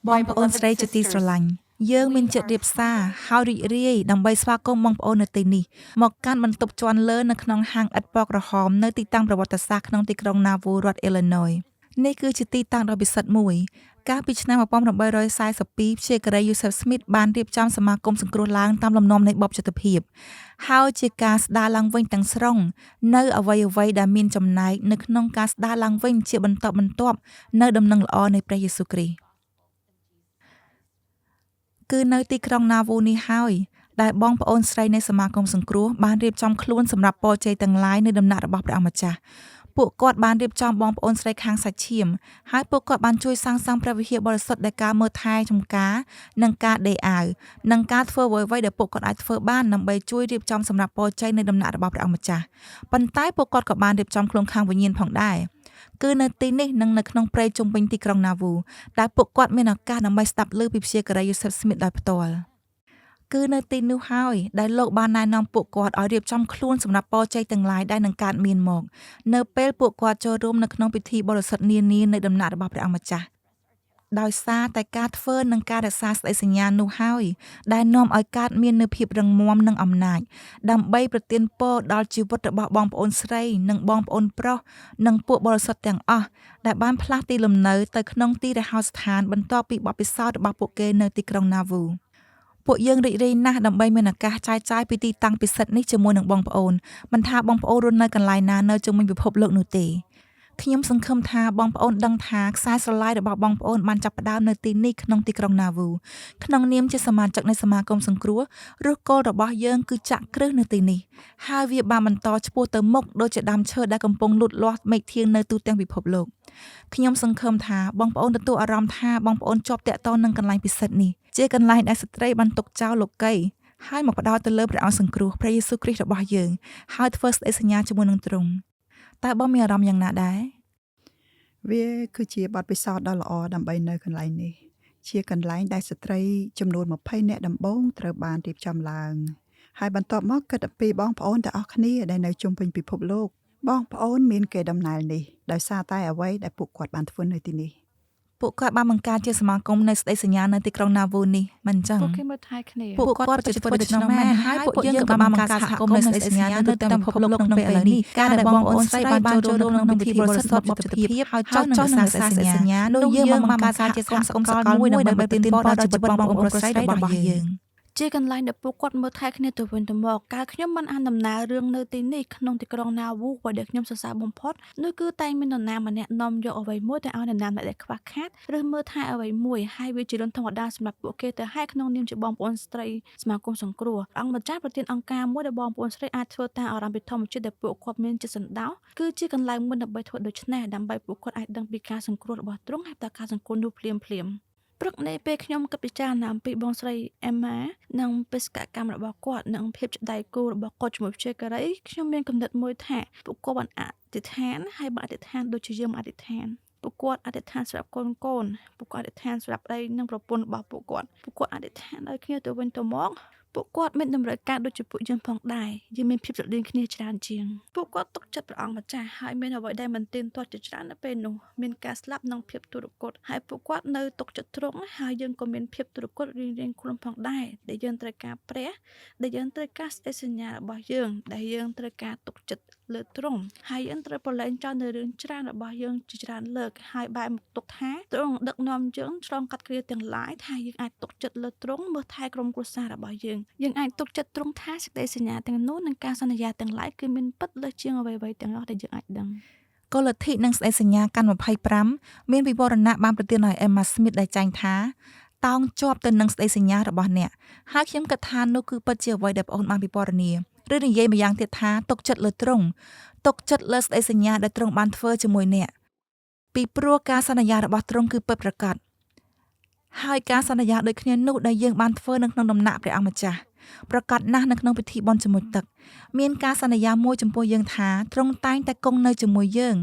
បងប្អូនស្រីជាទីស្រឡាញ់យើងមានចិត្តរៀបសារហើយរីករាយដើម្បីស្វាគមន៍បងប្អូននៅទីនេះមកកាន់បន្ទប់ជាន់លើនៅក្នុងហាងឥដ្ឋពណ៌ក្រហមនៅទីតាំងប្រវត្តិសាស្ត្រក្នុងទីក្រុង Nauvoo រដ្ឋ Illinois នេះគឺជាទីតាំងដ៏ពិសិដ្ឋមួយកាលពីឆ្នាំ1842ព្យាការី Joseph Smith បានរៀបចំសមាគមសង្គ្រោះឡើងតាមលំនាំនៃបព្វជិតភាពហើយជាការស្ដារឡើងវិញទាំងស្រុងនៅអ្វីអ្វីដែលមានចំណែកនៅក្នុងការស្ដារឡើងវិញជាបន្តបន្ទាប់នៅដំណឹងល្អនៃព្រះយេស៊ូវគ្រីស្ទគឺនៅទីក្រុង Nauvoo នេះហើយដែលបងប្អូនស្រីនៃសមាគមសង្គ្រោះបានរៀបចំខ្លួនសម្រាប់ពរជ័យទាំងឡាយនៅដំណាក់របស់ព្រះអង្គម្ចាស់ពួកគាត់បានរៀបចំបងប្អូនស្រីខាងសាច់ឈាមហើយពួកគាត់បានជួយសាងសង់ព្រះវិហារបរិសុទ្ធដោយការមើលថែចំការនិងការដេរអាវនិងការធ្វើអ្វីៗដែលពួកគាត់អាចធ្វើបានដើម្បីជួយរៀបចំសម្រាប់ពរជ័យនៅដំណាក់របស់ព្រះអង្គម្ចាស់ប៉ុន្តែពួកគាត់ក៏បានរៀបចំខ្លួនខាងវិញ្ញាណផងដែរគឺនៅទីនេះនិងនៅក្នុងព្រៃជុំវិញទីក្រុង Nauvoo ដែលពួកគាត់មានឱកាសដើម្បីស្ដាប់ឮពីព្យាការី Joseph Smith ដោយផ្ទាល់គឺនៅទីនោះហើយដែលលោកបានណែនាំពួកគាត់ឲ្យរៀបចំខ្លួនសម្រាប់ពរជ័យទាំងឡាយដែលនឹងកើតមានមកនៅពេលពួកគាត់ចូលរួមនៅក្នុងពិធីបរិសុទ្ធនានានៃដំណាក់របស់ព្រះអង្គម្ចាស់ដោយសារតែការធ្វើនិងការរក្សាស្ដីសញ្ញានោះហើយដែលនាំឲ្យកើតមាននូវភាពរឹងមាំនិងអំណាចដើម្បីប្រទានពរដល់ជីវិតរបស់បងប្អូនស្រីនិងបងប្អូនប្រុសនិងពួកបរិសុទ្ធទាំងអស់ដែលបានផ្លាស់ទីលំនៅទៅក្នុងទីរហោស្ថានបន្ទាប់ពីបទពិសោធន៍របស់ពួកគេនៅទីក្រុង Nauvoo ពួកយើងរីករាយណាស់ដើម្បីមានឱកាសចែកចាយពីទីតាំងពិសិដ្ឋនេះជាមួយនឹងបងប្អូនមិនថាបងប្អូនរស់នៅកន្លែងណានៅជុំវិញពិភពលោកនោះទេខ្ញុំសង្ឃឹមថាបងប្អូនដឹងថាខ្សែស្រឡាយរបស់បងប្អូនបានចាប់ផ្ដើមនៅទីនេះក្នុងទីក្រុង Nauvoo ក្នុងនាមជាសមាជិកនៃសមាគមសង្គ្រោះឫសគល់របស់យើងគឺចាក់គ្រឹះនៅទីនេះហើយវាបានបន្តឆ្ពោះទៅមុខដូចជាដើមឈើដែលកំពុងលូតលាស់មែកធាងនៅទូទាំងពិភពលោកខ្ញុំសង្ឃឹមថាបងប្អូនទទួលអារម្មណ៍ថាបងប្អូនជាប់ទាក់ទងនឹងកន្លែងពិសិដ្ឋនេះជាកន្លែងដែលស្ត្រីបានទុកចោលលោកីហើយមកផ្ដោតទៅលើព្រះអង្គសង្គ្រោះព្រះយេស៊ូវគ្រីស្ទរបស់យើងហើយធ្វើស្ដីសញ្ញាជាមួយនឹងទ្រង់តើបងមានអារម្មណ៍យ៉ាងណាដែរ វាគឺជាបទពិសោធន៍ដ៏ល្អដើម្បីនៅកន្លែងនេះ ជាកន្លែងដែលស្ត្រីចំនួន20នាក់ដំបូងត្រូវបានរៀបចំឡើង ហើយបន្ទាប់មកគិតអំពីបងប្អូនទាំងអស់គ្នាដែលនៅជុំវិញពិភពលោក បងប្អូនមានកេរដំណែលនេះដោយសារតែអ្វីដែលពួកគាត់បានធ្វើនៅទីនេះ ពួកគាត់បានបង្កើតជាសមាគមនៃស្ដីសញ្ញានៅទីក្រុង Nauvoo នេះមិនចឹង ពួកគេមើលថែគ្នា ពួកគាត់ពិតជាធ្វើដូច្នោះមែនហើយពួកយើងក៏បានបង្កើតសហគមន៍នៃស្ដីសញ្ញានៅទូទាំងពិភពលោកក្នុងពេលឥឡូវនេះការដែលបងប្អូនស្រីបានចូលរួមក្នុងពិធីបរិសុទ្ធបព្វជិតភាពហើយចុះនឹងរក្សាស្ដីសញ្ញានោះយើងបានបង្កើតជាសហគមន៍សកលមួយដើម្បីប្រទានពរដល់ជីវិតបងប្អូនប្រុសស្រីរបស់យើង ជាកន្លែងដែលពួកគាត់មើលថែគ្នាទៅវិញទៅមកកាលខ្ញុំបានអានដំណើររឿងនៅទីនេះក្នុងទីក្រុង Nauvoo អ្វីដែលខ្ញុំសរសើរបំផុតនោះគឺតែងមាននរណាម្នាក់នាំយកអ្វីមួយទៅឲ្យនរណាម្នាក់ដែលខ្វះខាតឬមើលថែអ្វីមួយហើយវាជារឿងធម្មតាសម្រាប់ពួកគេទៅហើយក្នុងនាមជាបងប្អូនស្ត្រីសមាគមសង្គ្រោះអង្គម្ចាស់ប្រធានអង្គការមួយដែលបងប្អូនស្រីអាចធ្វើតាមអារម្មណ៍ពីធម្មជាតិដែលពួកគាត់មានចិត្តសន្តោសគឺជាកន្លែងមួយដើម្បីធ្វើដូច្នេះដើម្បីពួកគាត់អាចដឹងពីការសង្គ្រោះរបស់ទ្រង់ហើយតើការសង្គ្រោះនោះភ្លាមភ្លាមៗព្រឹកនេះពេលខ្ញុំគិតពិចារណាអំពីបងស្រីអេម៉ានិងបេសកកម្មរបស់គាត់និងភាពជាដៃគូរបស់គាត់ជាមួយព្យាការីខ្ញុំមានគំនិតមួយថាពួកគាត់បានអធិដ្ឋានហើយបានអធិដ្ឋានដូចជាយើងអធិដ្ឋានពួកគាត់អធិដ្ឋានសម្រាប់កូនកូនពួកគាត់អធិដ្ឋានសម្រាប់ប្តីនិងប្រពន្ធរបស់ពួកគាត់ពួកគាត់អធិដ្ឋានឲ្យគ្នាទៅវិញទៅមកពួកគាត់មានតម្រូវការដូចជាពួកយើងផងដែរយើងមានភាពស្រដៀងគ្នាច្រើនជាងពួកគាត់ទុកចិត្តព្រះអង្គម្ចាស់ហើយមានអ្វីដែលមិនទៀងទាត់ជាច្រើននៅពេលនោះមានការស្លាប់និងភាពទុរគតហើយពួកគាត់នៅទុកចិត្តទ្រង់ហើយយើងក៏មានភាពទុរគតរៀងៗខ្លួនផងដែរដែលយើងត្រូវការព្រះដែលយើងត្រូវការស្ដីសញ្ញារបស់យើងដែលយើងត្រូវការទុកចិត្តលើទ្រង់ហើយយើងត្រូវប្រឡែងចោលនៅរឿងច្រើនរបស់យើងជាច្រើនលើកហើយបែរមកទុកថាទ្រង់ដឹកនាំយើងឆ្លងកាត់គ្រាទាំងឡាយថាយើងអាចទុកចិត្តលើទ្រង់មើលថែក្រុមគ្រួសាររបស់យើងយើងអាចទុកចិត្តទ្រង់ថាសេចក្តីសញ្ញាទាំងនោះនិងការសន្យាទាំងឡាយគឺមានពិតលើសជាងអ្វីៗទាំងអស់ដែលយើងអាចដឹង គោលលទ្ធិនិងស្ដីសញ្ញាកាន់25មានវិវរណៈបានប្រទានឲ្យ Emma Smith ដែលចែងថាតោងជាប់ទៅនឹងស្ដីសញ្ញារបស់អ្នកហើយខ្ញុំគិតថានោះគឺពិតជាអ្វីដែលប្អូនបានពិពណ៌នាឬនិយាយម្យ៉ាងទៀតថាទុកចិត្តលើទ្រង់ទុកចិត្តលើស្ដីសញ្ញាដែលទ្រង់បានធ្វើជាមួយអ្នកពីព្រោះការសន្យារបស់ទ្រង់គឺពិតប្រាកដហើយការសន្យាដូចគ្នានោះដែលយើងបានធ្វើនៅក្នុងដំណាក់ព្រះអង្គម្ចាស់ប្រកាសណាស់នៅក្នុងពិធីបុណ្យជាមួយទឹកមានការសន្យាមួយចំពោះយើងថាទ្រង់តែងតែគង់នៅជាមួយយើង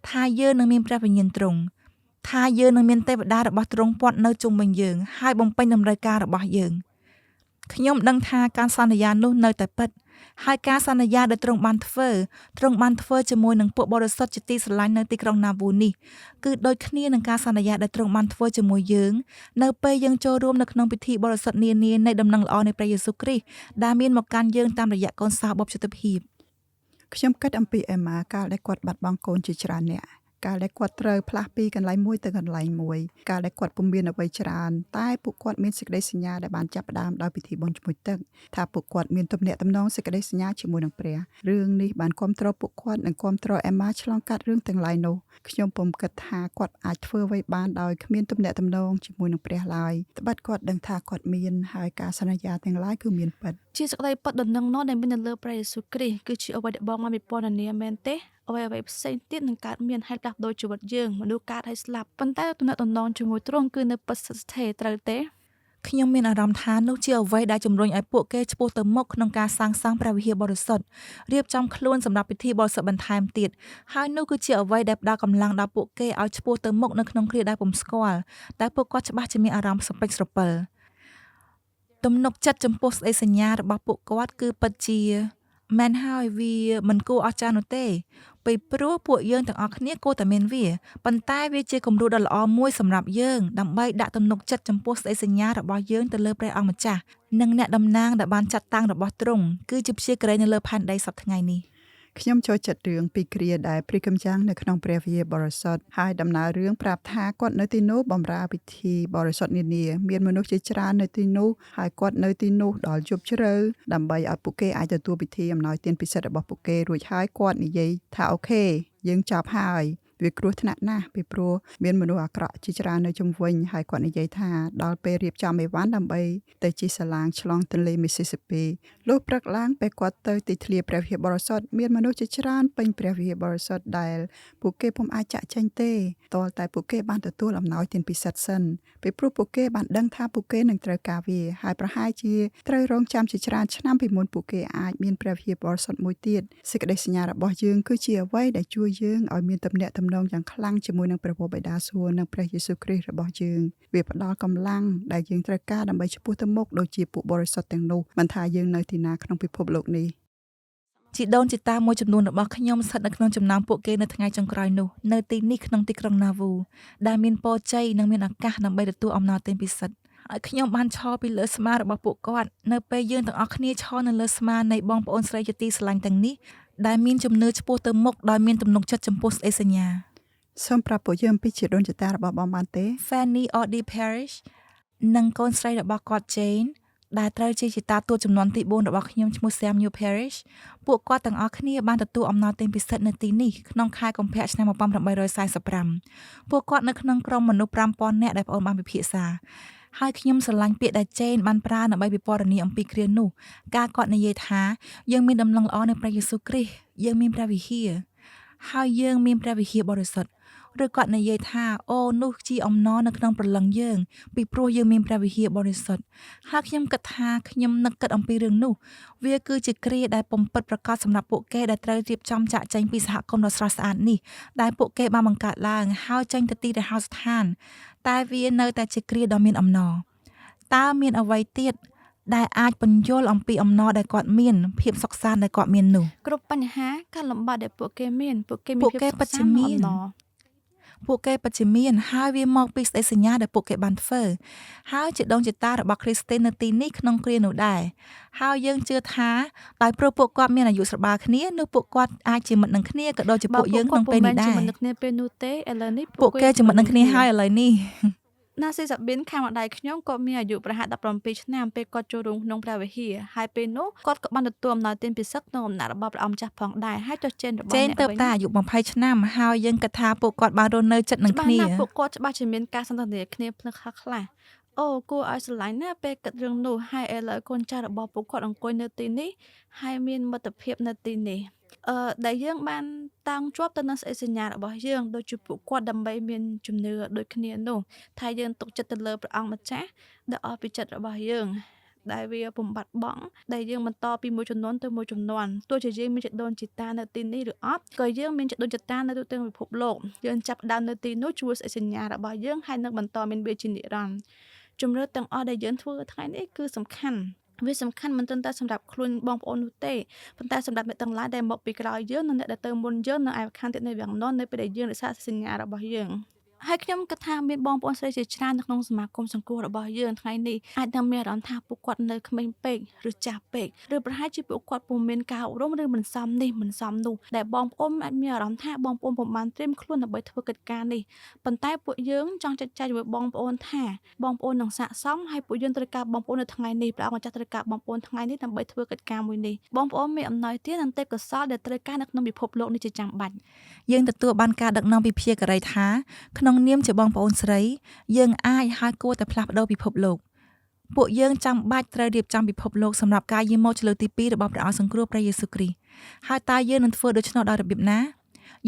ថាយើងនឹងមានព្រះវិញ្ញាណទ្រង់ថាយើងនឹងមានទេវតារបស់ទ្រង់ព័ទ្ធនៅជុំវិញយើងហើយបំពេញតម្រូវការរបស់យើង ខ្ញុំដឹងថាការសន្យានោះនៅតែពិតហើយការសន្យាដែលទ្រង់បានធ្វើទ្រង់បានធ្វើជាមួយនឹងពួកបរិសុទ្ធជាទីស្រឡាញ់នៅទីក្រុងណាវូនេះគឺដូចគ្នានឹងការសន្យាដែលទ្រង់បានធ្វើជាមួយយើងនៅពេលយើងចូលរួមនៅក្នុងពិធីបរិសុទ្ធនានានៃដំណឹងល្អនៃព្រះយេស៊ូវគ្រីស្ទដែលមានមកកាន់យើងតាមរយៈកូនសោបព្វជិតភាព ខ្ញុំគិតអំពីអេម៉ាកាលដែលគាត់បាត់បង់កូនជាច្រើនអ្នកកាលដែលគាត់ត្រូវផ្លាស់ពីកន្លែងមួយទៅកន្លែងមួយកាលដែលគាត់ពុំមានអ្វីច្រើនតែពួកគាត់មានសេចក្តីសញ្ញាដែលបានចាប់ផ្ដើមដោយពិធីបុណ្យជ្រមុជទឹកថាពួកគាត់មានទំនាក់ទំនងសេចក្តីសញ្ញាជាមួយនឹងព្រះរឿងនេះបានគាំទ្រពួកគាត់និងគាំទ្រអេម៉ាឆ្លងកាត់រឿងទាំងឡាយនោះខ្ញុំពុំគិតថាគាត់អាចធ្វើអ្វីបានដោយគ្មានទំនាក់ទំនងជាមួយនឹងព្រះឡើយត្បិតគាត់ដឹងថាគាត់មានហើយការសន្យាទាំងឡាយគឺមានពិត ជាសេចក្តីពិតដ៏នឹងនាំដែលមាននៅលើព្រះយេស៊ូវគ្រីស្ទគឺជាអ្វីដែលបងបានពិពណ៌នាមែនទេអ្វីអ្វីផ្សេងទៀតនឹងកើតមានហើយផ្លាស់ប្ដូរជីវិតយើងមនុស្សកើតហើយស្លាប់ប៉ុន្តែទំនាក់ទំនងជាមួយទ្រង់គឺនៅពិតស្ថិតស្ថេរត្រូវទេ ខ្ញុំមានអារម្មណ៍ថានោះជាអ្វីដែលជំរុញឲ្យពួកគេឆ្ពោះទៅមុខក្នុងការសាងសង់ព្រះវិហារបរិសុទ្ធរៀបចំខ្លួនសម្រាប់ពិធីបរិសុទ្ធបន្ថែមទៀតហើយនោះគឺជាអ្វីដែលផ្ដល់កម្លាំងដល់ពួកគេឲ្យឆ្ពោះទៅមុខនៅក្នុងគ្រាដែលពុំស្គាល់តែពួកគាត់ច្បាស់ជាមានអារម្មណ៍ស្រពេចស្រពិលទំនុកចិត្តចំពោះស្ដីសញ្ញារបស់ពួកគាត់គឺពិតជាមែនហើយវាមិនគួរអស្ចារ្យនោះទេពីព្រោះពួកយើងទាំងអស់គ្នាគួរតែមានវា ប៉ុន្តែវាជាគំរូដ៏ល្អមួយសម្រាប់យើងដើម្បីដាក់ទំនុកចិត្តចំពោះស្ដីសញ្ញារបស់យើងទៅលើព្រះអង្គម្ចាស់និងអ្នកតំណាងដែលបានចាត់តាំងរបស់ទ្រង់គឺជាព្យាការីនៅលើផែនដីសព្វថ្ងៃនេះ ខ្ញុំចូលចិត្តរឿងពីគ្រាដែលព្រះគម្ចាស់នៅក្នុងព្រះវិហារបរិសុទ្ធហើយដំណើររឿងប្រាប់ថាគាត់នៅទីនោះបម្រើពិធីបរិសុទ្ធនានាមានមនុស្សជាច្រើននៅទីនោះហើយគាត់នៅទីនោះដល់យប់ជ្រៅដើម្បីឲ្យពួកគេអាចទទួលពិធីអំណោយទានពិសិដ្ឋរបស់ពួកគេរួចហើយគាត់និយាយថា OK យើងចប់ហើយវាគ្រោះថ្នាក់ណាស់ពីព្រោះមានមនុស្សអាក្រក់ជាច្រើននៅជុំវិញហើយគាត់និយាយថាដល់ពេលរៀបចំអីវ៉ាន់ដើម្បីទៅជិះសាឡាងឆ្លងទន្លេមីស៊ីស៊ីពី លុះព្រឹកឡើងពេលគាត់ទៅទីធ្លាព្រះវិហារបរិសុទ្ធមានមនុស្សជាច្រើនពេញព្រះវិហារបរិសុទ្ធដែលពួកគេពុំអាចចាក់ចែងទេទាល់តែពួកគេបានទទួលអំណោយទានពិសិដ្ឋសិនពីព្រោះពួកគេបានដឹងថាពួកគេនឹងត្រូវការវាហើយប្រហែលជាត្រូវរងចាំជាច្រើនឆ្នាំពីមុនពួកគេអាចមានព្រះវិហារបរិសុទ្ធមួយទៀតសេចក្តីសញ្ញារបស់យើងគឺជាអ្វីដែលជួយយើងឲ្យមានទំនាក់ទំនងយ៉ាងខ្លាំងជាមួយនឹងព្រះបិតាសួគ៌និងព្រះយេស៊ូវគ្រីស្ទរបស់យើងវាផ្ដល់កម្លាំងដែលយើងត្រូវការដើម្បីឆ្ពោះទៅមុខដូចជាពួកបរិសុទ្ធទាំងនោះមិនថាយើងនៅទីណាក្នុងពិភពលោកនេះ ជីដូនជីតាមួយចំនួនរបស់ខ្ញុំស្ថិតនៅក្នុងចំណោមពួកគេនៅថ្ងៃចុងក្រោយនោះនៅទីនេះក្នុងទីក្រុងណាវូដែលមានពរជ័យនិងមានឱកាសដើម្បីទទួលអំណោយទានពិសិដ្ឋហើយខ្ញុំបានឈរពីលើស្មារបស់ពួកគាត់នៅពេលយើងទាំងអស់គ្នាឈរនៅលើស្មានៃបងប្អូនស្រីជាទីស្រឡាញ់ទាំងនេះដែលមានជំនឿឆ្ពោះទៅមុខដោយមានទំនុកចិត្តចំពោះស្ដីសញ្ញា សូមប្រាប់ពួកយើងពីជីដូនជីតារបស់បងបានទេ Fanny Audie Parrish និងកូនស្រីរបស់គាត់ Jane ដែលត្រូវជាជីតាតួចំនួនទី4របស់ខ្ញុំឈ្មោះ Samuel Parrish ពួកគាត់ទាំងអស់គ្នាបានទទួលអំណោយទានពិសិដ្ឋនៅទីនេះក្នុងខែកុម្ភៈឆ្នាំ1845ពួកគាត់នៅក្នុងក្រុមមនុស្ស5000នាក់ដែលប្អូនបានពិភាក្សាហើយខ្ញុំស្រឡាញ់ពាក្យដែល Jane បានប្រើដើម្បីពិពណ៌នាអំពីគ្រានោះការគាត់និយាយថាយើងមានដំណឹងល្អនៃព្រះយេស៊ូវគ្រីស្ទយើងមានព្រះវិហារហើយយើងមានព្រះវិហារបរិសុទ្ធឬគាត់និយាយថាអូនោះជាអំណរនៅក្នុងព្រលឹងយើងពីព្រោះយើងមានព្រះវិហារបរិសុទ្ធហើយខ្ញុំគិតថាខ្ញុំនឹកគិតអំពីរឿងនោះវាគឺជាគ្រាដែលពុំពិតប្រាកដសម្រាប់ពួកគេដែលត្រូវរៀបចំចាកចេញពីសហគមន៍ដ៏ស្រស់ស្អាតនេះដែលពួកគេបានបង្កើតឡើងហើយចេញទៅទីរហោស្ថានតែវានៅតែជាគ្រាដ៏មានអំណរតើមានអ្វីទៀតដែលអាចពន្យល់អំពីអំណរដែលគាត់មានភាពសុខសាន្តដែលគាត់មាននោះ គ្រប់បញ្ហាការលំបាកដែលពួកគេមានពួកគេមាន ពួក ភាព គេពិត សុខសាន្ត ជាមាន និងអំណរ ពួកគេពិតជាមានហើយវាមកពីស្ដីសញ្ញាដែលពួកគេបានធ្វើហើយជាដូនជាតារបស់គ្រីស្ទីននៅទីនេះក្នុងគ្រានោះដែរហើយយើងជឿថាដោយព្រោះពួកគាត់មានអាយុស្របាលគ្នានោះពួកគាត់អាចជាមិត្តនឹងគ្នាក៏ដូចជា បើ ពួកយើងក្នុងពេលនេះ ជា ដែរ មិត្តនឹងគ្នាពេលនោះទេឥឡូវនេះ ពួកគេជាមិត្តនឹងគ្នាហើយឥឡូវនេះ ណាស៊ីសាប៊ីនខាងម្ដាយខ្ញុំក៏មានអាយុប្រហែល17ឆ្នាំពេលគាត់ចូលរួមក្នុងព្រះវិហារហើយពេលនោះគាត់ក៏បានទទួលអំណោយទានពិសិដ្ឋក្នុងអំណាចរបស់ព្រះអង្គម្ចាស់ផងដែរហើយចុះចេនរបស់ ចេន អ្នកវិញ ទៅតែអាយុ20ឆ្នាំហើយយើងគិតថាពួកគាត់បានរស់នៅជិតនឹង ច្បាស់ គ្នា ណាស់ពួកគាត់ច្បាស់ជាមានការសន្ទនាគ្នាភ្លឹកខ្លះខ្លះអូគួរឲ្យស្រឡាញ់ណាស់ពេលគិតរឿងនោះហើយឥឡូវកូនចៅរបស់ពួកគាត់អង្គុយនៅទីនេះហើយមានមិត្តភាពនៅទីនេះអឺដែលយើងបានតាំងជាប់ទៅនឹងស្អីសញ្ញារបស់យើងដូចជាពួកគាត់ដើម្បីមានជំនឿដូចគ្នានោះថាយើងទុកចិត្តទៅលើព្រះអង្គម្ចាស់ដែលអស់ពីចិត្តរបស់យើងដែលវាពុំបាត់បង់ដែលយើងបន្តពីមួយជំនាន់ទៅមួយជំនាន់ទោះជាយើងមានជីដូនជីតានៅទីនេះឬអត់ក៏យើងមានជីដូនជីតានៅទូទាំងពិភពលោកយើងចាប់ផ្ដើមនៅទីនោះជួយស្អីសញ្ញារបស់យើងហើយនឹងបន្តមានវាជានិរន្តរ៍ជំរឿទាំងអស់ដែលយើងធ្វើថ្ងៃនេះគឺសំខាន់ វាសំខាន់មិនត្រឹមតែសម្រាប់ខ្លួនបងប្អូននោះទេប៉ុន្តែសម្រាប់អ្នកទាំងឡាយដែលមកពីក្រោយយើងនិងអ្នកដែលទៅមុនយើងនៅឯខាងទៀតនៃវាំងនននៅពេលដែលយើងរក្សាសញ្ញារបស់យើងហើយខ្ញុំគិតថាមានបងប្អូនស្រីជាច្រើននៅក្នុងសមាគមសង្គ្រោះរបស់យើងថ្ងៃនេះអាចនឹងមានអារម្មណ៍ថាពួកគាត់នៅក្មេងពេកឬចាស់ពេកឬប្រហែលជាពួកគាត់ពុំមានការអប់រំឬមិនសមនេះមិនសមនោះដែលបងប្អូនអាចមានអារម្មណ៍ថាបងប្អូនពុំបានត្រៀមខ្លួនដើម្បីធ្វើកិច្ចការនេះប៉ុន្តែពួកយើងចង់ចែកចាយជាមួយបងប្អូនថាបងប្អូននឹងស័ក្តិសមហើយពួកយើងត្រូវការបងប្អូននៅថ្ងៃនេះព្រះអង្គម្ចាស់ត្រូវការបងប្អូនថ្ងៃនេះដើម្បីធ្វើកិច្ចការមួយនេះបងប្អូនមានអំណោយទាននិងទេពកោសល្យដែលត្រូវការនៅក្នុងពិភពលោកនេះជាចាំបាច់ យើងទទួលបានការដឹកនាំពីព្យាការីថាក្នុងនាមជាបងប្អូនស្រីយើងអាចហើយគួរតែផ្លាស់ប្ដូរពិភពលោកពួកយើងចាំបាច់ត្រូវរៀបចំពិភពលោកសម្រាប់ការយាងមកជាលើកទី2របស់ព្រះអង្គសង្គ្រោះព្រះយេស៊ូវគ្រីស្ទហើយតើយើងនឹងធ្វើដូច្នោះដោយរបៀបណា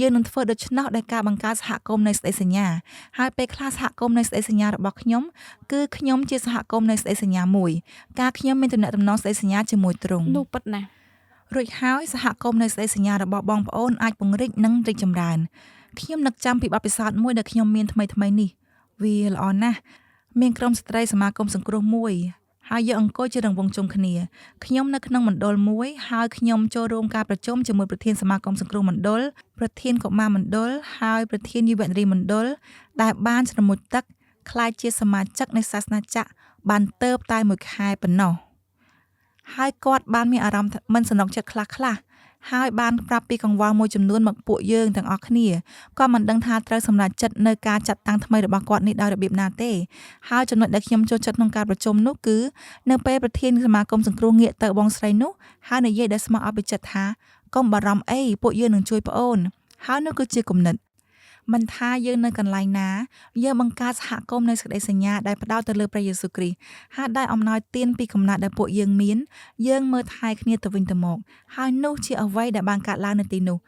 យើងនឹងធ្វើដូច្នោះដោយការបង្កើតសហគមន៍នៃស្ដីសញ្ញាហើយពេលខ្លះសហគមន៍នៃស្ដីសញ្ញារបស់ខ្ញុំគឺខ្ញុំជាសហគមន៍នៃស្ដីសញ្ញាមួយការខ្ញុំមានទំនាក់ទំនងស្ដីសញ្ញាជាមួយទ្រង់ នោះពិតណាស់ រួចហើយសហគមន៍នៃស្ដីសញ្ញារបស់បងប្អូនអាចពង្រីកនិងរីកចម្រើនខ្ញុំនឹកចាំពីបទពិសោធន៍មួយដែលខ្ញុំមានថ្មីៗនេះវាល្អណាស់មានក្រុមស្ត្រីសមាគមសង្គ្រោះមួយហើយយើងអង្គុយជារង្វង់ជុំគ្នាខ្ញុំនៅក្នុងមណ្ឌលមួយហើយខ្ញុំចូលរួមការប្រជុំជាមួយប្រធានសមាគមសង្គ្រោះមណ្ឌលប្រធានកុមារមណ្ឌលហើយប្រធានយុវនារីមណ្ឌលដែលបានជ្រមុជទឹកក្លាយជាសមាជិកនៃសាសនាចក្របានទៅតែមួយខែប៉ុណ្ណោះហើយគាត់បានមានអារម្មណ៍មិនស្រណុកចិត្តខ្លះៗហើយបានប្រាប់ពីកង្វល់មួយចំនួនមកពួកយើងទាំងអស់គ្នាគាត់មិនដឹងថាត្រូវសម្រេចចិត្តនៅការចាត់តាំងថ្មីរបស់គាត់នេះដោយរបៀបណាទេហើយចំណុចដែលខ្ញុំចូលចិត្តក្នុងការប្រជុំនោះគឺនៅពេលប្រធានសមាគមសង្គ្រោះងាកទៅបងស្រីនោះហើយនិយាយដោយស្មោះអស់ពីចិត្តថាកុំបារម្ភអីពួកយើងនឹងជួយប្អូនហើយនោះគឺជាគំនិតមិនថាយើងនៅកន្លែងណាយើងបង្កើតសហគមន៍នៃសេចក្តីសញ្ញាដែលផ្ដោតទៅលើព្រះយេស៊ូវគ្រីស្ទហើយដោយអំណោយទានពីកំណត់ដែលពួកយើងមានយើងមើលថែគ្នាទៅវិញទៅមកហើយនោះជាអ្វីដែលបានកើតឡើងនៅទីនោះ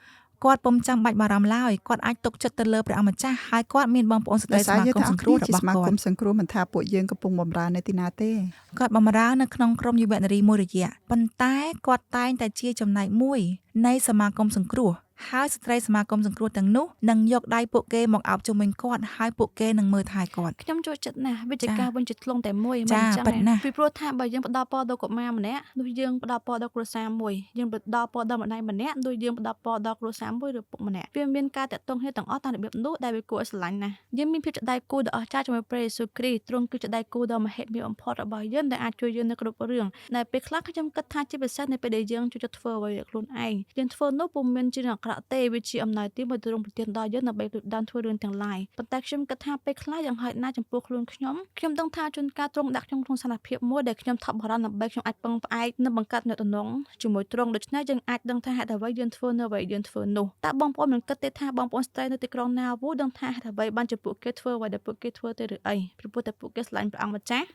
គាត់ពុំចាំបាច់បារម្ភឡើយគាត់អាចទុកចិត្តទៅលើព្រះអម្ចាស់ហើយគាត់មានបងប្អូនស្ត្រី ដោយសារ សមា យើងទាំងអស់ គមសង្គ្រោះ គ្នាជាសមា របស់គាត់ គមសង្គ្រោះមិនថាពួកយើងកំពុងបម្រើនៅទីណាទេ គាត់បម្រើនៅក្នុងក្រុមយុវនារីមួយរយៈប៉ុន្តែគាត់តែងតែជាចំណែកមួយនៃសមាគមសង្គ្រោះហើយស្ត្រីសមាគមសង្គ្រោះទាំងនោះនឹងយកដៃពួកគេមកអោបជុំវិញគាត់ហើយពួកគេនឹងមើលថែគាត់ ខ្ញុំចូលចិត្តណាស់វាជា ចា ការវិញជាធ្លុងតែមួយមិន ចា អញ្ចឹង ពិតណាស់ ពីព្រោះថាបើយើងផ្ដល់ពរដល់កុមារម្នាក់នោះយើងផ្ដល់ពរដល់គ្រួសារមួយយើងផ្ដល់ពរដល់ម្ដាយម្នាក់នោះយើងផ្ដល់ពរដល់គ្រួសារមួយឬពុកម្នាក់វាមានការតាក់ទងគ្នាទាំងអស់តាមរបៀបនោះដែលវាគួរឲ្យស្រឡាញ់ណាស់យើងមានភាពជាដៃគូដ៏អស្ចារ្យជាមួយព្រះយេស៊ូវគ្រីស្ទទ្រង់គឺជាដៃគូដ៏មហិមាបំផុតរបស់យើងដែលអាចជួយយើងនៅគ្រប់រឿងដែលពេលខ្លះខ្ញុំគិតថាជាពិសេសនៅពេលដែលយើងចូលចិត្តធ្វើអ្វីដោយខ្លួនឯងយើងធ្វើនោះពុំមានជារឿងអាក្រក់ទេវាជាអំណោយទានមួយទ្រង់ប្រទានដល់យើងដើម្បីផ្ដួចផ្ដើមធ្វើរឿងទាំងឡាយប៉ុន្តែខ្ញុំគិតថាពេលខ្លះយ៉ាងហោចណាស់ចំពោះខ្លួនខ្ញុំខ្ញុំដឹងថាជួនកាលទ្រង់ដាក់ខ្ញុំក្នុងស្ថានភាពមួយដែលខ្ញុំថប់បារម្ភដើម្បីខ្ញុំអាចពឹងផ្អែកនិងបង្កើតទំនាក់ទំនងជាមួយទ្រង់ដូច្នេះយើងអាចដឹងថាហេតុអ្វីយើងធ្វើនៅអ្វីយើងធ្វើនោះតើបងប្អូនមិនគិតទេថាបងប្អូនស្ត្រីនៅទីក្រុងណាវូដឹងថាហេតុអ្វីបានជាពួកគេធ្វើអ្វីដែលពួកគេធ្វើទេឬអីពីព្រោះតែពួកគេស្រឡាញ់ព្រះអង្គម្ចាស់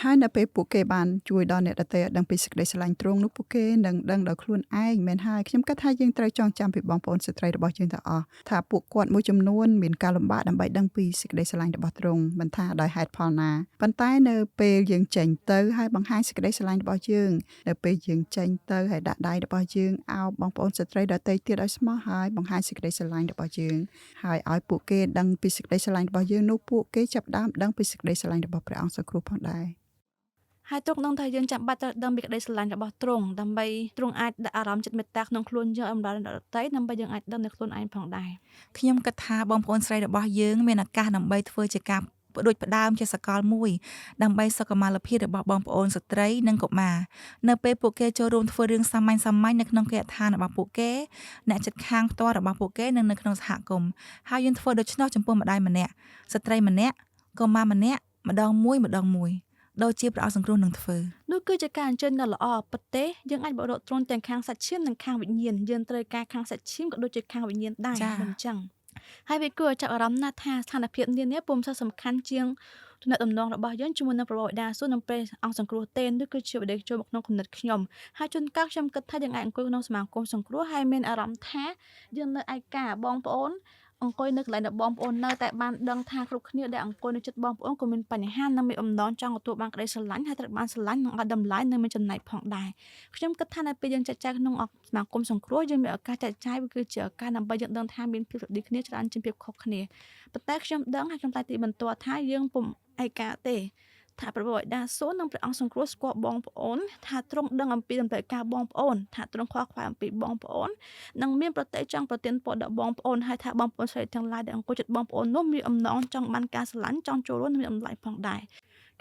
ហើយនៅពេលពួកគេបានជួយដល់អ្នកដទៃឲ្យដឹងពីសេចក្តីស្រឡាញ់ទ្រង់នោះពួកគេនឹងដឹងដោយខ្លួនឯងមែនហើយខ្ញុំគិតថាយើងត្រូវចងចាំពីបងប្អូនស្ត្រីរបស់យើងទាំងអស់ថាពួកគាត់មួយចំនួនមានការលំបាកដើម្បីដឹងពីសេចក្តីស្រឡាញ់របស់ទ្រង់មិនថាដោយហេតុផលណាប៉ុន្តែនៅពេលយើងចេញទៅហើយបង្ហាញសេចក្តីស្រឡាញ់របស់យើងនៅពេលយើងចេញទៅហើយដាក់ដៃរបស់យើងអោបបងប្អូនស្ត្រីដទៃទៀតឲ្យស្មោះហើយបង្ហាញសេចក្តីស្រឡាញ់របស់យើងហើយឲ្យពួកគេដឹងពីសេចក្តីស្រឡាញ់របស់យើងនោះពួកគេចាប់ផ្ដើមដឹងពីសេចក្តីស្រឡាញ់របស់ព្រះអង្គសង្គ្រោះផងដែរ ហើយទ្រង់ដឹងថាយើងចាំបាច់ត្រូវដឹងពីក្តីស្រឡាញ់របស់ទ្រង់ដើម្បីទ្រង់អាចដាក់អារម្មណ៍ចិត្តមេត្តាក្នុងខ្លួនយើងឲ្យម្ដងដល់ដទៃដើម្បីយើងអាចដឹងនៅខ្លួនឯងផងដែរ ខ្ញុំគិតថាបងប្អូនស្រីរបស់យើងមានឱកាសដើម្បីធ្វើជាការផ្ដួចផ្ដើមជាសកលមួយដើម្បីសុខុមាលភាពរបស់បងប្អូនស្ត្រីនិងកុមារនៅពេលពួកគេចូលរួមធ្វើរឿងសាមញ្ញៗនៅក្នុងគេហដ្ឋានរបស់ពួកគេអ្នកជិតខាងផ្ទាល់របស់ពួកគេនិងនៅក្នុងសហគមន៍ហើយយើងធ្វើដូច្នោះចំពោះម្ដាយម្នាក់ស្ត្រីម្នាក់កុមារម្នាក់ម្ដងមួយម្ដងមួយដូចជាព្រះអង្គសង្គ្រោះនឹងធ្វើ នោះគឺជាការអញ្ជើញដ៏ល្អពិតទេយើងអាចបរិបទទ្រង់ទាំងខាងសាច់ឈាមនិងខាងវិញ្ញាណយើងត្រូវការខាងសាច់ឈាមក៏ដូចជាខាងវិញ្ញាណដែរ ចា៎ មិនអញ្ចឹងហើយវាគួរឲ្យចាប់អារម្មណ៍ណាស់ថាស្ថានភាពនានាពុំសូវសំខាន់ជាងទំនាក់ទំនងរបស់យើងជាមួយនឹងព្រះបិតាសួគ៌និងព្រះអង្គសង្គ្រោះទេនោះគឺជាបដិចូលមកក្នុងគំនិតខ្ញុំហើយជួនកាលខ្ញុំគិតថាយើងអាចអង្គុយក្នុងសមាគមសង្គ្រោះហើយមានអារម្មណ៍ថាយើងនៅឯកាបងប្អូនអង្គុយនៅកន្លែងដែលបងប្អូននៅតែបានដឹងថាគ្រប់គ្នាដែលអង្គុយនៅជិតបងប្អូនក៏មានបញ្ហានិងមានអំណរចង់ទទួលបានក្តីស្រឡាញ់ហើយត្រូវបានស្រឡាញ់និងឲ្យតម្លៃនិងមានចំណែកផងដែរខ្ញុំគិតថានៅពេលយើងចែកចាយក្នុងសមាគមសង្គ្រោះយើងមានឱកាសចែកចាយវាគឺជាឱកាសដើម្បីយើងដឹងថាមានភាពស្រដៀងគ្នាច្រើនជាងភាពខុសគ្នាប៉ុន្តែខ្ញុំដឹងហើយខ្ញុំតែទីបន្ទាល់ថាយើងពុំឯកាទេ ថាព្រះបិតាសួគ៌និងព្រះអង្គសង្គ្រោះស្គាល់បងប្អូនថាទ្រង់ដឹងអំពីតម្រូវការបងប្អូនថាទ្រង់ខ្វល់ខ្វាយអំពីបងប្អូននិងមានប្រតិចង់ប្រទានពរដល់បងប្អូនហើយថាបងប្អូនស្រីទាំងឡាយដែលអង្គុយជិតបងប្អូននោះមានអំណងចង់បានការស្រឡាញ់ចង់ចូលរួមនិងមានតម្លៃផងដែរ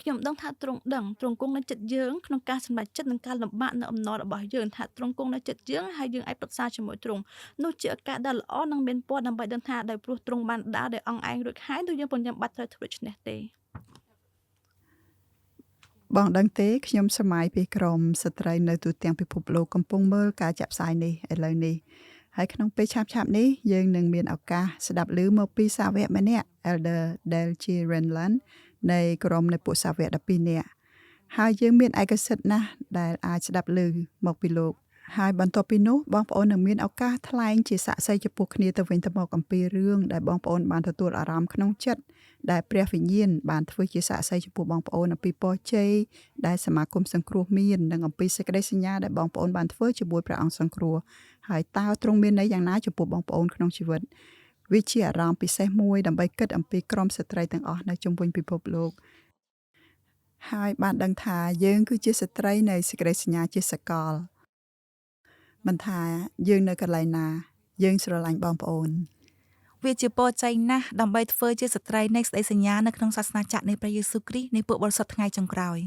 ខ្ញុំដឹងថាទ្រង់ដឹងទ្រង់គង់នៅចិត្តយើងក្នុងការសម្រេចចិត្តនិងការលំបាកនៅអំណររបស់យើងថាទ្រង់គង់នៅចិត្តយើងហើយយើងអាចប្រឹក្សាជាមួយទ្រង់នោះជាឱកាសដ៏ល្អនិងមានពរដើម្បីដឹងថាដោយព្រោះទ្រង់បានដើរដោយអង្គឯងរួចហើយនោះយើងពុំចាំបាច់ត្រូវធ្វើដូច្នេះទេ បងដឹងទេខ្ញុំស្រមៃពីក្រុមស្ត្រីនៅទូទាំងពិភពលោកកំពុងមើលការចាក់ផ្សាយនេះឥឡូវនេះហើយក្នុងពេលឆាប់ៗនេះយើងនឹងមានឱកាសស្ដាប់ឮមកពីសាវកម្នាក់ Elder Dale G. Renlund នៃក្រុមនៃពួកសាវក12នាក់ហើយយើងមានឯកសិទ្ធិណាស់ដែលអាចស្ដាប់ឮមកពីលោកហើយបន្ទាប់ពីនោះបងប្អូននឹងមានឱកាសថ្លែងជាសាក្សីចំពោះគ្នាទៅវិញទៅមកអំពីរឿងដែលបងប្អូនបានទទួលអារម្មណ៍ក្នុងចិត្តដែលព្រះវិញ្ញាណបានធ្វើជាសាក្សីចំពោះបងប្អូនអំពីពរជ័យដែលសមាគមសង្គ្រោះមាននិងអំពីសេចក្តីសញ្ញាដែលបងប្អូនបានធ្វើជាមួយព្រះអង្គសង្គ្រោះហើយតើទ្រង់មានន័យយ៉ាងណាចំពោះបងប្អូនក្នុងជីវិតវាជាអារម្មណ៍ពិសេសមួយដើម្បីគិតអំពីក្រុមស្ត្រីទាំងអស់នៅជុំវិញពិភពលោកហើយបានដឹងថាយើងគឺជាស្ត្រីនៃសេចក្តីសញ្ញាជាសកលមិនថាយើងនៅកន្លែងណាយើងស្រឡាញ់បងប្អូន វាជាពរជ័យណាស់ដើម្បីធ្វើជាស្ត្រីនៃសេចក្តីសញ្ញានៅក្នុងសាសនាចក្រនៃព្រះយេស៊ូវគ្រីស្ទនៃពួកបរិសុទ្ធថ្ងៃចុងក្រោយ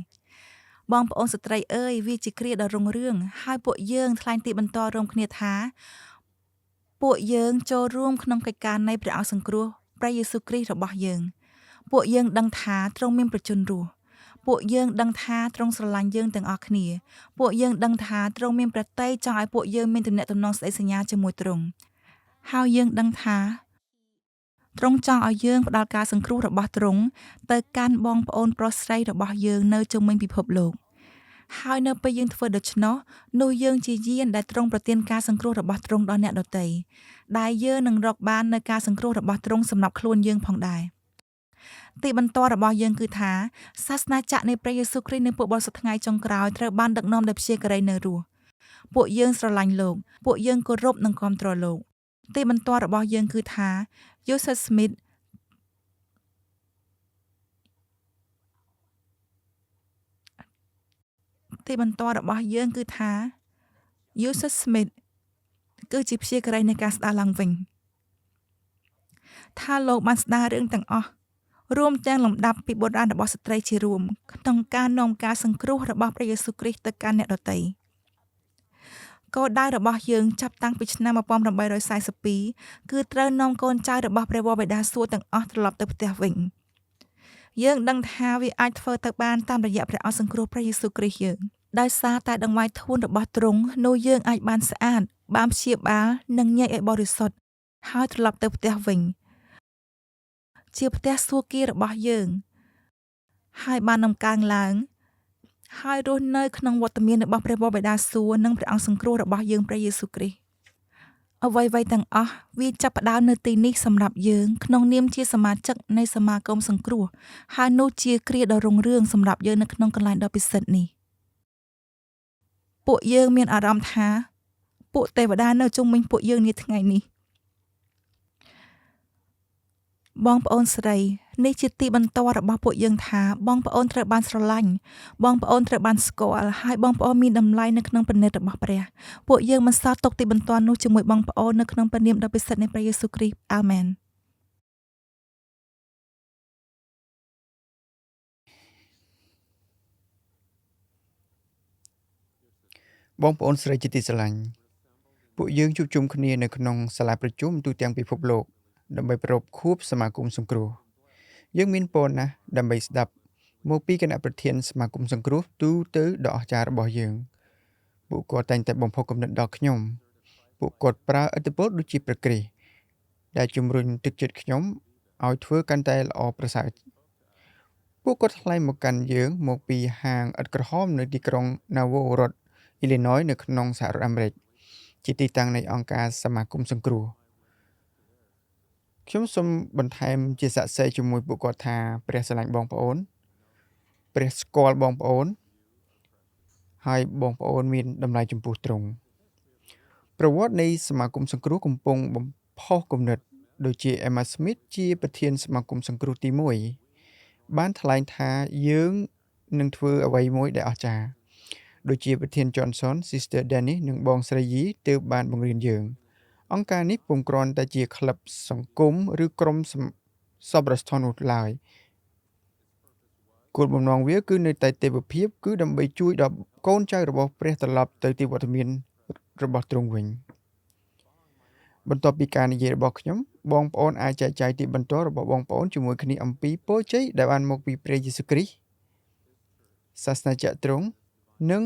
បងប្អូនស្ត្រីអើយវាជាគ្រាដ៏រុងរឿងហើយពួកយើងថ្លែងទីបន្តរួមគ្នាថាពួកយើងចូលរួមក្នុងកិច្ចការនៃព្រះអង្គសង្គ្រោះព្រះយេស៊ូវគ្រីស្ទរបស់យើងពួកយើងដឹងថាទ្រង់មានព្រះជន្មរស់ពួកយើងដឹងថាទ្រង់ស្រឡាញ់យើងទាំងអស់គ្នាពួកយើងដឹងថាទ្រង់មានព្រះទ័យចង់ឲ្យពួកយើងមានទំនាក់ទំនងសេចក្តីសញ្ញាជាមួយទ្រង់ហើយយើងដឹងថាទ្រង់ចង់ឲ្យយើងផ្ដល់ការសង្គ្រោះរបស់ទ្រង់ទៅកាន់បងប្អូនប្រុសស្រីរបស់យើងនៅជុំវិញពិភពលោកហើយនៅពេលយើងធ្វើដូច្នោះនោះយើងជាយានដែលទ្រង់ប្រទានការសង្គ្រោះរបស់ទ្រង់ដល់អ្នកដទៃដែលយើងនឹងរកបាននូវការសង្គ្រោះរបស់ទ្រង់សម្រាប់ខ្លួនយើងផងដែរទីបន្ទាល់របស់យើងគឺថាសាសនាចក្រនៃព្រះយេស៊ូវគ្រីស្ទនៅពួកបរិសុទ្ធថ្ងៃចុងក្រោយត្រូវបានដឹកនាំដោយព្យាការីនៅរស់ពួកយើងស្រឡាញ់លោកពួកយើងគោរពនិងគាំទ្រលោកទីបន្ទាល់របស់យើងគឺថា Joseph Smith ទីបន្ទាល់របស់យើងគឺថា Joseph Smith គឺជាព្យាការីនៃការស្ដារឡើងវិញថាលោកបានស្ដាររឿងទាំងអស់រួមទាំងលំដាប់ពីបុរាណរបស់ស្ត្រីជារួមក្នុងការនាំការសង្គ្រោះរបស់ព្រះយេស៊ូវគ្រីស្ទទៅកាន់អ្នកដទៃគោលដៅរបស់យើងចាប់តាំងពីឆ្នាំ1842គឺត្រូវនាំកូនចៅរបស់ព្រះវរបិតាសួគ៌ទាំងអស់ត្រឡប់ទៅផ្ទះវិញយើងដឹងថាវាអាចធ្វើទៅបានតាមរយៈព្រះអង្គសង្គ្រោះព្រះយេស៊ូវគ្រីស្ទយើងដោយសារតែដង្វាយធួនរបស់ទ្រង់នោះយើងអាចបានស្អាតបានព្យាបាលនិងញែកឲ្យបរិសុទ្ធហើយត្រឡប់ទៅផ្ទះវិញជាផ្ទះសួគ៌របស់យើងហើយបានដំកើងឡើងហើយរស់នៅក្នុងវត្តមានរបស់ព្រះវរបិតាសួគ៌និងព្រះអង្គសង្គ្រោះរបស់យើងព្រះយេស៊ូវគ្រីស្ទអ្វីៗទាំងអស់វាចាប់ផ្ដើមនៅទីនេះសម្រាប់យើងក្នុងនាមជាសមាជិកនៃសមាគមសង្គ្រោះហើយនោះជាគ្រាដ៏រុងរឿងសម្រាប់យើងនៅក្នុងកន្លែងដ៏ពិសិដ្ឋនេះពួកយើងមានអារម្មណ៍ថាពួកទេវតានៅជុំវិញពួកយើងនាថ្ងៃនេះបងប្អូនស្រីនេះជាទីបន្ទាល់របស់ពួកយើងថាបងប្អូនត្រូវបានស្រឡាញ់បងប្អូនត្រូវបានស្គាល់ហើយបងប្អូនមានតម្លៃនៅក្នុងព្រះនេតរបស់ព្រះពួកយើងមិនសល់ទុកទីបន្ទាល់នោះជាមួយបងប្អូននៅក្នុងព្រះនាមដ៏ពិសិដ្ឋនៃព្រះយេស៊ូវគ្រីស្ទអាមែន បងប្អូនស្រីជាទីស្រឡាញ់ពួកយើងជួបជុំគ្នានៅក្នុងសាលាប្រជុំទូទាំងពិភពលោកដើម្បីប្រារព្ធខួបសមាគមសង្គ្រោះយើងមានពរណាស់ដើម្បីស្ដាប់មកពីគណៈប្រធានសមាគមសង្គ្រោះទូទៅដ៏អស្ចារ្យរបស់យើងពួកគាត់តែងតែបំផុសគំនិតដល់ខ្ញុំពួកគាត់ប្រើឥទ្ធិពលដូចជាព្រះគ្រីស្ទដែលជំរុញទឹកចិត្តខ្ញុំឲ្យធ្វើកាន់តែល្អប្រសើរពួកគាត់ថ្លែងមកកាន់យើងមកពីហាងឥដ្ឋក្រហមនៅទីក្រុង Nauvoo រដ្ឋអ៊ីលីណយនៅក្នុងសហរដ្ឋអាមេរិកជាទីតាំងនៃអង្គការសមាគមសង្គ្រោះខ្ញុំសូមបន្ថែមជាសាក្សីជាមួយពួកគាត់ថាព្រះស្រឡាញ់បងប្អូនព្រះស្គាល់បងប្អូនហើយបងប្អូនមានតម្លៃចំពោះទ្រង់ប្រវត្តិនៃសមាគមសង្គ្រោះកំពុងបំផុសគំនិតដូចជា Emma Smith ជាប្រធានសមាគមសង្គ្រោះទី1បានថ្លែងថាយើង នឹងធ្វើអ្វីមួយដែលអស្ចារ្យដូចជាប្រធាន Johnson, Sister Dennis និងបងស្រីយីទើបបានបង្រៀនយើង អង្គការនេះពុំគ្រាន់តែជាក្លឹបសង្គមឬក្រុមសប្បុរសធម៌នោះឡើយគោលបំណងវាគឺនៅតែទេវភាពគឺដើម្បីជួយដល់កូនចៅរបស់ព្រះត្រឡប់ទៅទីវត្តមានរបស់ទ្រង់វិញបន្ទាប់ពីការនិយាយរបស់ខ្ញុំបងប្អូនអាចចែកចាយទីបន្ទាល់របស់បងប្អូនជាមួយគ្នាអំពីពរជ័យដែលបានមកពីព្រះយេស៊ូវគ្រីស្ទសាសនាចក្រទ្រង់និង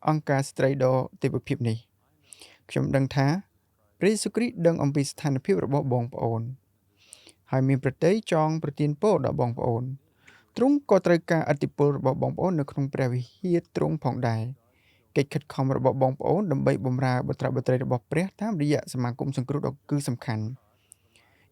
អង្គការស្ត្រីដ៏ទេវភាពនេះខ្ញុំដឹងថាព្រះយេស៊ូវគ្រីស្ទដឹងអំពីស្ថានភាពរបស់បងប្អូនហើយមានព្រះទ័យចង់ប្រទានពរដល់បងប្អូនទ្រង់ក៏ត្រូវការឥទ្ធិពលរបស់បងប្អូននៅក្នុងព្រះវិហារទ្រង់ផងដែរកិច្ចខិតខំរបស់បងប្អូនដើម្បីបម្រើបុត្រាបុត្រីរបស់ព្រះតាមរយៈសមាគមសង្គ្រោះដ៏គឺសំខាន់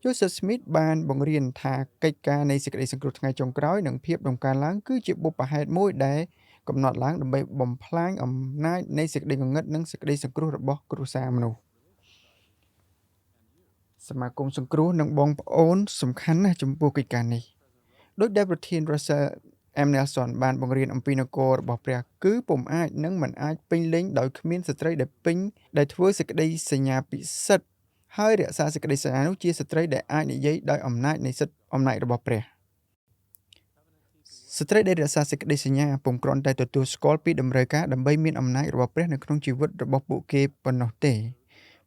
Joseph Smith បានបង្រៀនថាកិច្ចការនៃសេចក្តីសង្គ្រោះថ្ងៃចុងក្រោយនិងភាពតម្កើងឡើងគឺជាបុព្វហេតុមួយដែលកំណត់ឡើងដើម្បីបំផ្លាញអំណាចនៃសេចក្តីងងឹតនិងសេចក្តីសង្គ្រោះរបស់គ្រួសារមនុស្សសមាគមសង្គ្រោះនិងបងប្អូនសំខាន់ណាស់ចំពោះកិច្ចការនេះដោយដែលប្រធាន Russell M. Nelson បានបង្រៀនអំពីនគររបស់ព្រះគឺពុំអាចនិងមិនអាចពេញលេញដោយគ្មានស្ត្រីដែលពេញដែលធ្វើសេចក្តីសញ្ញាពិសិដ្ឋហើយរក្សាសេចក្តីសញ្ញានោះជាស្ត្រីដែលអាចនិយាយដោយអំណាចនៃសិទ្ធិអំណាចរបស់ព្រះស្ត្រីដែលរក្សាសេចក្តីសញ្ញាពុំគ្រាន់តែទទួលស្គាល់ពីតម្រូវការដើម្បីមានអំណាចរបស់ព្រះនៅក្នុងជីវិតរបស់ពួកគេប៉ុណ្ណោះទេ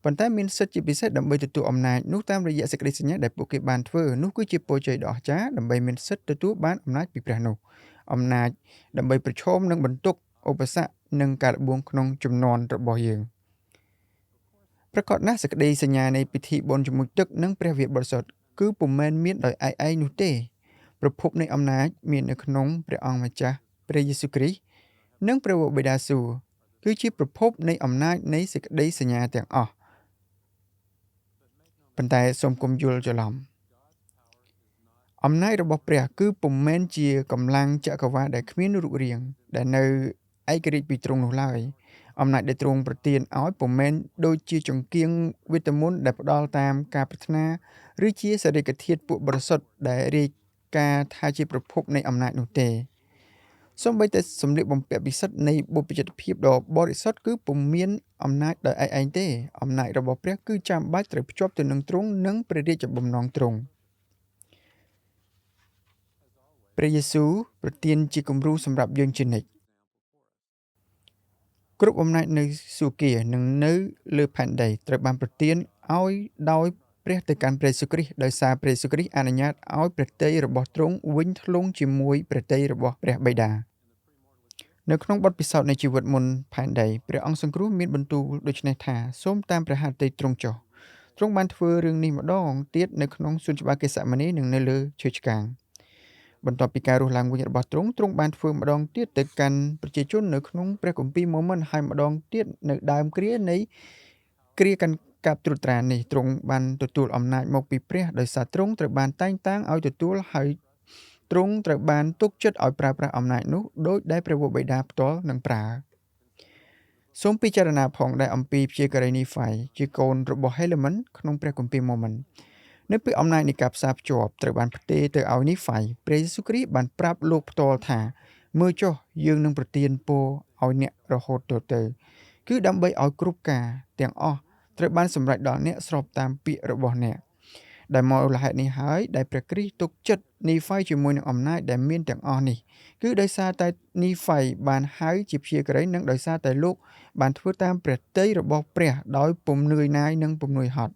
ប៉ុន្តែមានសិទ្ធិជាពិសេសដើម្បីទទួលអំណាចនោះតាមរយៈសេចក្តីសញ្ញាដែលពួកគេបានធ្វើនោះគឺជាពរជ័យដ៏អស្ចារ្យដើម្បីមានសិទ្ធិទទួលបានអំណាចពីព្រះនោះអំណាចដើម្បីប្រឈមនឹងបន្ទុកឧបសគ្គនិងការល្បួងក្នុងជំនាន់របស់យើងប្រាកដណាស់សេចក្តីសញ្ញានៃពិធីបុណ្យជាមួយទឹកនិងព្រះវិហារបរិសុទ្ធគឺពុំមែនមានដោយឯកឯងនោះទេប្រភពនៃអំណាចមាននៅក្នុងព្រះអង្គម្ចាស់ព្រះយេស៊ូវគ្រីស្ទនិងព្រះវរបិតាសួគ៌គឺជាប្រភពនៃអំណាចនៃសេចក្តីសញ្ញាទាំងអស់ប៉ុន្តែសូមកុំយល់ច្រឡំអំណាចរបស់ព្រះគឺពុំមែនជាកម្លាំងចក្រវាឡដែលគ្មានរូបរាងដែលនៅឯករាជ្យពីទ្រង់នោះឡើយអំណាចដែលទ្រង់ប្រទានឲ្យពុំមែនដូចជាចង្គៀងវេទមន្តដែលផ្ដល់តាមការប្រាថ្នាឬជាសារីរិកធាតុពួកបរិសុទ្ធដែលរាយការណ៍ថាជាប្រភពនៃអំណាចនោះទេសូម្បីតែសម្លៀកបំពាក់ពិសិដ្ឋនៃបុព្វជិតភាពដ៏បរិសុទ្ធគឺពុំមានអំណាចដោយឯកឯងទេអំណាចរបស់ព្រះគឺចាំបាច់ត្រូវភ្ជាប់ទៅនឹងទ្រង់និងព្រះរាជបំណងទ្រង់ព្រះយេស៊ូវប្រទានជាគំរូសម្រាប់យើងជានិច្ចគ្រប់អំណាចនៅសួគ៌និងនៅលើផែនដីត្រូវបានប្រទានឲ្យដោយព្រះទៅកាន់ព្រះយេស៊ូវគ្រីស្ទដោយសារព្រះយេស៊ូវគ្រីស្ទអនុញ្ញាតឲ្យព្រះទ័យរបស់ទ្រង់វិញធ្លុងជាមួយព្រះទ័យរបស់ព្រះបិតានៅក្នុងបទពិសោធន៍នៃជីវិតមុនផែនដីព្រះអង្គសង្គ្រោះមានបន្ទូលដូច្នេះថាសូមតាមព្រះហឫទ័យទ្រង់ចុះទ្រង់បានធ្វើរឿងនេះម្ដងទៀតនៅក្នុងសួនច្បារកេសម៉ានីនិងនៅលើឈើឆ្កាងបន្ទាប់ពីការរស់ឡើងវិញរបស់ទ្រង់ទ្រង់បានធ្វើម្ដងទៀតទៅកាន់ប្រជាជននៅក្នុងព្រះគម្ពីរម៉ូមិនហើយម្ដងទៀតនៅដើមគ្រានៃគ្រាកាន់កាប់ត្រួតត្រានេះទ្រង់បានទទួលអំណាចមកពីព្រះដោយសារទ្រង់ត្រូវបានតែងតាំងឲ្យទទួលហើយទ្រង់ត្រូវបានទុកចិត្តឲ្យប្រើប្រាស់អំណាចនោះដោយដែលព្រះវរបិតាផ្ទាល់នឹងប្រើសូមពិចារណាផងដែរអំពីព្យាការីនីហ្វាយជាកូនរបស់ហេឡេមិនក្នុងព្រះគម្ពីរម៉ូមិននៅពេលអំណាចនៃការផ្សារភ្ជាប់ត្រូវបានផ្ទេរទៅឲ្យនីហ្វាយព្រះយេស៊ូវគ្រីស្ទបានប្រាប់លោកផ្ទាល់ថាមើលចុះយើងនឹងប្រទានពរឲ្យអ្នករហូតទៅគឺដើម្បីឲ្យគ្រប់ការទាំងអស់ត្រូវបានសម្រេចដល់អ្នកស្របតាមពាក្យរបស់អ្នកដែលមូលហេតុនេះហើយដែលព្រះគ្រីស្ទទុកចិត្តនីហ្វាយជាមួយនឹងអំណាចដែលមានទាំងអស់នេះគឺដោយសារតែនីហ្វាយបានហៅជាព្យាការីនិងដោយសារតែលោកបានធ្វើតាមព្រះទ័យរបស់ព្រះដោយពុំនឿយណាយនិងពុំនឿយហត់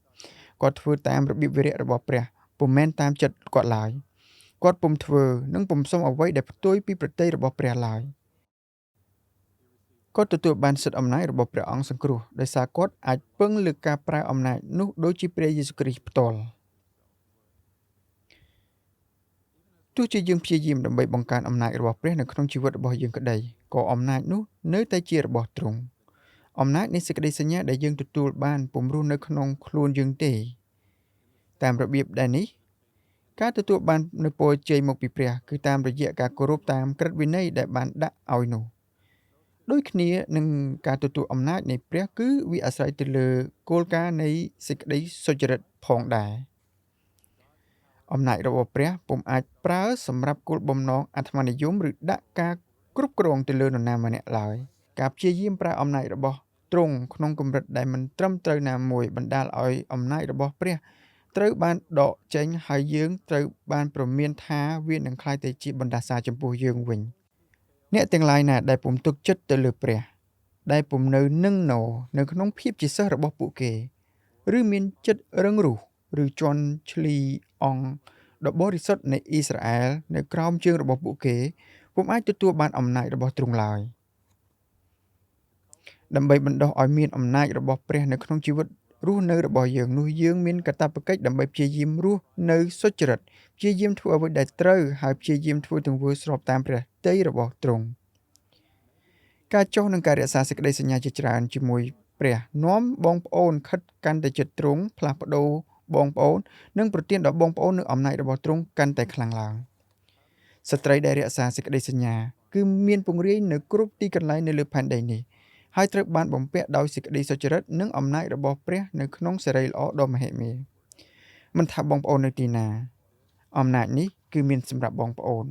គាត់ធ្វើតាមរបៀបវិរៈរបស់ព្រះពុំមែនតាមចិត្តគាត់ឡើយគាត់ពុំធ្វើនិងពុំសុំអ្វីដែលផ្ទុយពីព្រះទ័យរបស់ព្រះឡើយគាត់ទទួលបានសិទ្ធិអំណាចរបស់ព្រះអង្គសង្គ្រោះដោយសារគាត់អាចពឹងលើការប្រើអំណាចនោះដូចជាព្រះយេស៊ូវគ្រីស្ទផ្ទាល់ទោះជាយើងព្យាយាមដើម្បីបង្កើនអំណាចរបស់ព្រះនៅក្នុងជីវិតរបស់យើងក្តីក៏អំណាចនោះនៅតែជារបស់ទ្រង់អំណាចនៃសេចក្តីសញ្ញាដែលយើងទទួលបានពុំរស់នៅក្នុងខ្លួនយើងទេតាមរបៀបដែលនេះការទទួលបាននូវពរជ័យមកពីព្រះគឺតាមរយៈការគោរពតាមក្រឹតវិន័យដែលបានដាក់ឲ្យនោះដូចគ្នានឹងការទទួលអំណាចនៃព្រះគឺវាអាស្រ័យទៅលើគោលការណ៍នៃសេចក្តីសុចរិតផងដែរអំណាចរបស់ព្រះពុំអាចប្រើសម្រាប់គោលបំណងអាត្មានិយមឬដាក់ការ គ្រប់គ្រងទៅលើនរណាម្នាក់ឡើយការព្យាយាមប្រើអំណាចរបស់ទ្រង់ក្នុងកម្រិតដែលមិនត្រឹមត្រូវណាមួយបណ្ដាលឲ្យអំណាចរបស់ព្រះត្រូវបានដកចេញហើយយើងត្រូវបានព្រមានថាវានឹងក្លាយទៅជាបណ្ដាសាចំពោះយើងវិញអ្នកទាំងឡាយណាដែលពុំទុកចិត្តទៅលើព្រះដែលពុំនៅនឹងណនៅក្នុងភាពជាសិស្សរបស់ពួកគេឬមានចិត្តរឹងរូសឬជន់ឈ្លីអង្គដ៏បរិសុទ្ធនៃអ៊ីស្រាអែលនៅក្រោមជើងរបស់ពួកគេពុំអាចទទួលបានអំណាចរបស់ទ្រង់ឡើយដើម្បីបណ្ដុះឲ្យមានអំណាចរបស់ព្រះនៅក្នុងជីវិតរស់នៅរបស់យើងនោះយើងមានកាតព្វកិច្ចដើម្បីព្យាយាមរស់នៅសុចរិតព្យាយាមធ្វើអ្វីដែលត្រូវហើយព្យាយាមធ្វើទង្វើស្របតាមព្រះទ័យរបស់ទ្រង់ការចុះនិងការរក្សាសេចក្តីសញ្ញាជាច្រើនជាមួយព្រះនាំបងប្អូនខិតកាន់តែជិតទ្រង់ផ្លាស់ប្ដូរបងប្អូននិងប្រទានដល់បងប្អូននូវអំណាចរបស់ទ្រង់កាន់តែខ្លាំងឡើងស្ត្រីដែលរក្សាសេចក្តីសញ្ញាគឺមានពង្រាយនៅគ្រប់ទីកន្លែងនៅលើផែនដីនេះហើយត្រូវបានបំពាក់ដោយសេចក្តីសុចរិតនិងអំណាចរបស់ព្រះនៅក្នុងសិរីល្អដ៏មហិមាមិនថាបងប្អូននៅទីណាអំណាចនេះគឺមានសម្រាប់បងប្អូន